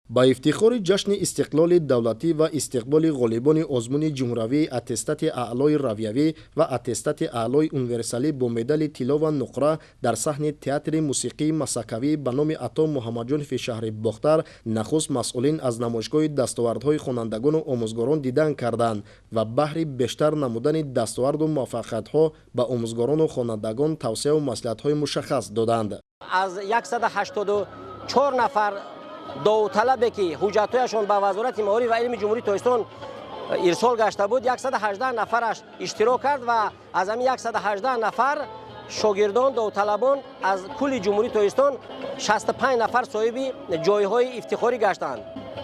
Ба ифтихори ҷашни истиқлоли давлатӣ ва истиқболи ғолибони озмуни ҷумҳуриявии аттестати аълои равиявӣ ва аттестати аълои универсалӣ бо медали тилло ва нуқра дар саҳни театри мусиқии масакавӣ ба номи Ато Муҳаммадҷонови шаҳри Бохтар нахуст масъулин аз намоишгоҳи дастовардҳои хонандагону омӯзгорон дидан карданд ва баҳри бештар намудани дастоварду муваффақиятҳо ба омӯзгорону хонандагон тавсияву маслиҳатҳои мушаххас доданд. Аз 184 нафар довталабе, ки ҳуҷҷатҳояшон ба Вазорати маориф ва илми Ҷумҳурии Тоҷикистон ирсол гашта буд, 118 нафараш иштирок кард ва аз ҳамин 118 нафар шогирдон, довталабон аз кулли Ҷумҳурии Тоҷикистон 65 нафар соҳиби ҷойҳои ифтихорӣ гаштанд,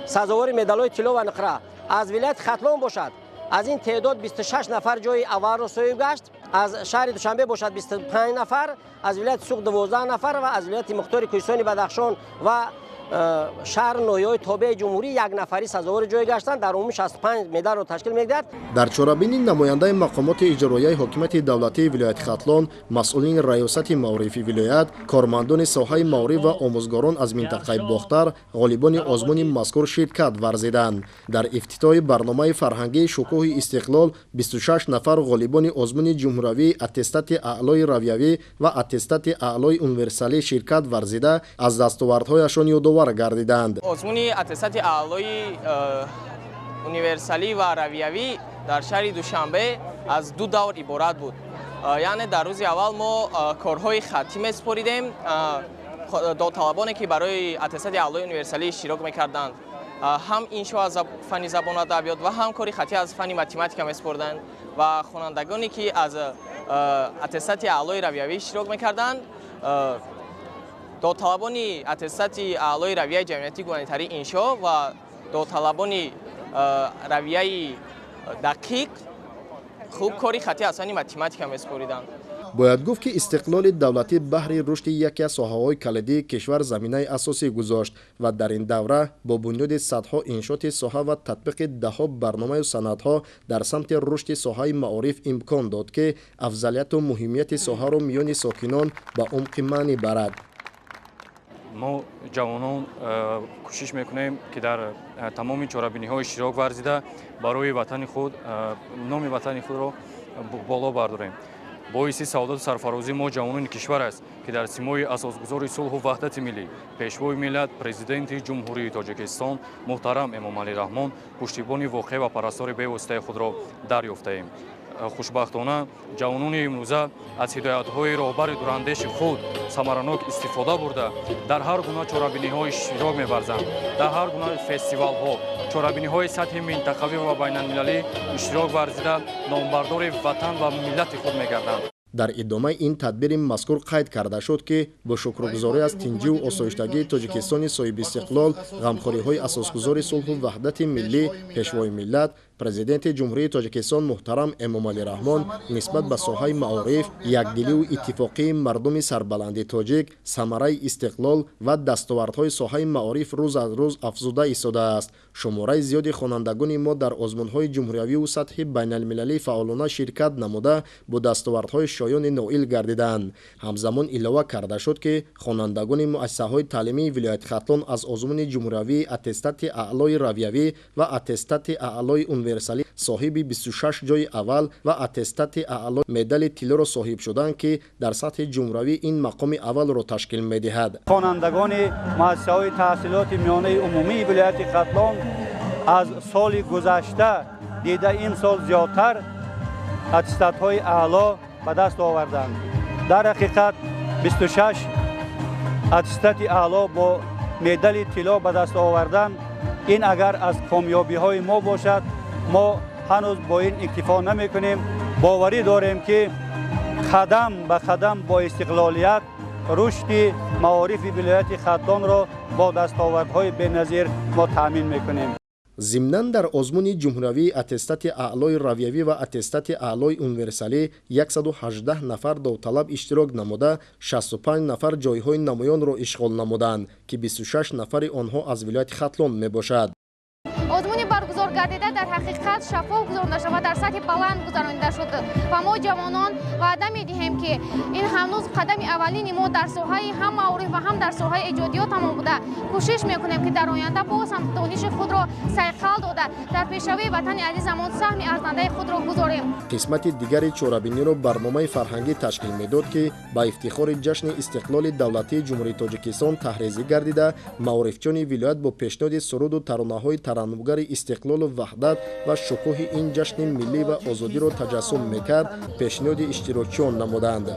сазовори медалҳои тилло ва нуқра. Аз вилояти Хатлон бошад, аз ин теъдод 26 нафар ҷои аввалро соҳиб гашт, аз шаҳри Душанбе бошад, 25 нафар, аз вилояти Суғд 12 нафар ва аз вилояти мухтори Кӯҳистони Бадахшон ва шаҳру ноҳияҳои тобеи ҷумҳурӣ як нафарӣ сазовори ҷой гаштанд. Дар умум 65 медалро ташкил медиҳад. Дар чорабинӣ намояндаи мақомоти иҷроияи ҳокимияти давлатии вилояти Хатлон, масъулини раёсати маорифи вилоят, кормандони соҳаи маориф ва омӯзгорон аз минтақаи Бохтар, ғолибони озмуни мазкур ширкат варзиданд. Дар ифтитоҳи барномаи фарҳангии шукӯҳи истиқлол 26 нафар ғолибони озмуни ҷумҳуриявии аттестати аълои равиявӣ ва аттестати аълои универсалӣ ширкат варзида, аз дастовардҳояшон ёдовар гардиданд. Озмуни аттестати аълои универсалӣ ва равиявӣ дар шаҳри Душанбе аз ду давр иборат буд. Яъне дар рӯзи аввал мо корҳои хаттӣ месупоридем. Довталабоне, ки барои аттестати аълои универсалӣ иштирок мекарданд, ҳам иншо аз фанни забону адабиёт ва ҳам кори хаттӣ аз фанни математика месупорданд ва хонандагоне, ки аз аттестати аълои равиявӣ иштирок мекарданд, довталабони аттестати аълои равияи ҷамъиятии гуманитарӣ иншо ва довталабони равияи дақиқ хуб кори хаттӣ аз фанни математика месупориданд. Бояд гуфт, ки истиқлоли давлатӣ баҳри рушди яке аз соҳаҳои калидии кишвар заминаи асосӣ гузошт ва дар ин давра бо бунёди садҳо иншооти соҳа ва татбиқи даҳҳо барномаю санадҳо дар самти рушди соҳаи маориф имкон дод, ки афзалияту муҳимияти соҳаро миёни сокинон ба умқи маънӣ барад. Мо, ҷавонон, кӯшиш мекунем, ки дар тамоми чорабиниҳо иштирок варзида, барои ватани худ номи ватани худро боло бардорем. Боиси саодату сарфарозии мо, ҷавонони кишвар аст, ки дар симои асосгузори сулҳу ваҳдати миллӣ, Пешвои миллат, Президенти Ҷумҳурии Тоҷикистон муҳтарам Эмомалӣ Раҳмон пуштибони воқеъ ва парастори бевоситаи худро дарёфтаем. Хушбахтона, ҷавонони имрӯза аз ҳидоятҳои роҳбари дурандеши худ самаранок истифода бурда, дар ҳар гуна чорабиниҳо иштирок меварзанд, дар ҳар гуна фестивалҳо, чорабиниҳои сатҳи минтақавӣ ва байналмилалӣ иштирок варзида, номбардори ватан ва миллати худ мегарданд. Дар идомаи ин тадбири мазкур қайд карда шуд, ки бо шукргузорӣ аз тинҷиву осоиштагии Тоҷикистони соҳибистиқлол, ғамхориҳои асосгузори сулҳу ваҳдати миллӣ, Пешвои миллат, Президенти Ҷумҳурии Тоҷикистон муҳтарам Эмомалӣ Раҳмон нисбат ба соҳаи маориф, якдиливу иттифоқии мардуми сарбаланди тоҷик, самараи истиқлол ва дастовардҳои соҳаи маориф рӯз аз рӯз афзуда истодааст. Шумораи зиёди хонандагони мо дар озмунҳои ҷумҳуриявиву сатҳи байналмилалӣ фаъолона ширкат намуда, бо дастовардҳои шоёни ноил гардиданд. Ҳамзамон илова карда шуд, ки хонандагони муассисаҳои таълимии вилояти Хатлон аз озмуни ҷумҳуриявии аттестати аълои равиявӣ ва аттестати аълои универсалӣ соҳиби 26 ҷои аввал ва аттестати аъло медали тиллоро соҳиб шуданд, ки дар сатҳи ҷумҳуриявӣ ин мақоми аввалро ташкил медиҳад. Хонандагони муассисаҳои таҳсилоти миёнаи умумии вилояти Хатлон аз соли гузашта дида имсол зиёдтар аттестатҳои аъло ба даст оварданд. Дар ҳақиқат, 26 аттестати аъло бо медали тилло ба даст овардан, ин агар аз комёбиҳои мо бошад, мо ҳанӯз бо ин иктифо намекунем. Боварӣ дорем, ки қадам ба қадам бо истиқлолият рушди маорифи вилояти Хатлонро бо дастовардҳои беназир мо таъмин мекунем. Зимнан, дар озмуни ҷумҳуриявии аттестати аълои равиявӣ ва аттестати аълои универсалӣ 118 нафар довталаб иштирок намуда, 65 нафар ҷойҳои намоёнро ишғол намуданд, ки 26 нафари онҳо аз вилояти Хатлон мебошад. Озмуни баргузоршуда Баргузор гардида, дар ҳақиқат шаффоф гузаронида шуд ва дар сатҳи баланд гузаронида шуд. Ва мо, ҷавонон, ваъда медиҳем, ки ин ҳанӯз қадами аввалини мо дар соҳаи ҳам маориф ва ҳам дар соҳаи эҷодиётамон буда, кӯшиш мекунем, ки дар оянда боз ҳам дониши худро сайқал дода, дар пешравии ватани азизамон саҳми арзандаи худро гузорем. Қисмати дигари чорабиниро барномаи фарҳангӣ ташкил медод, ки ба ифтихори ҷашни истиқлоли давлатии Ҷумҳурии Тоҷикистон таҳрезӣ гардида, маорифчони вилоят бо пешниҳоди суруду таронаҳои тараннумгари истиқлолу ваҳдат ва шукӯҳи ин ҷашни миллӣ ва озодиро таҷассум мекард, пешниҳоди иштирокчиён намуданд.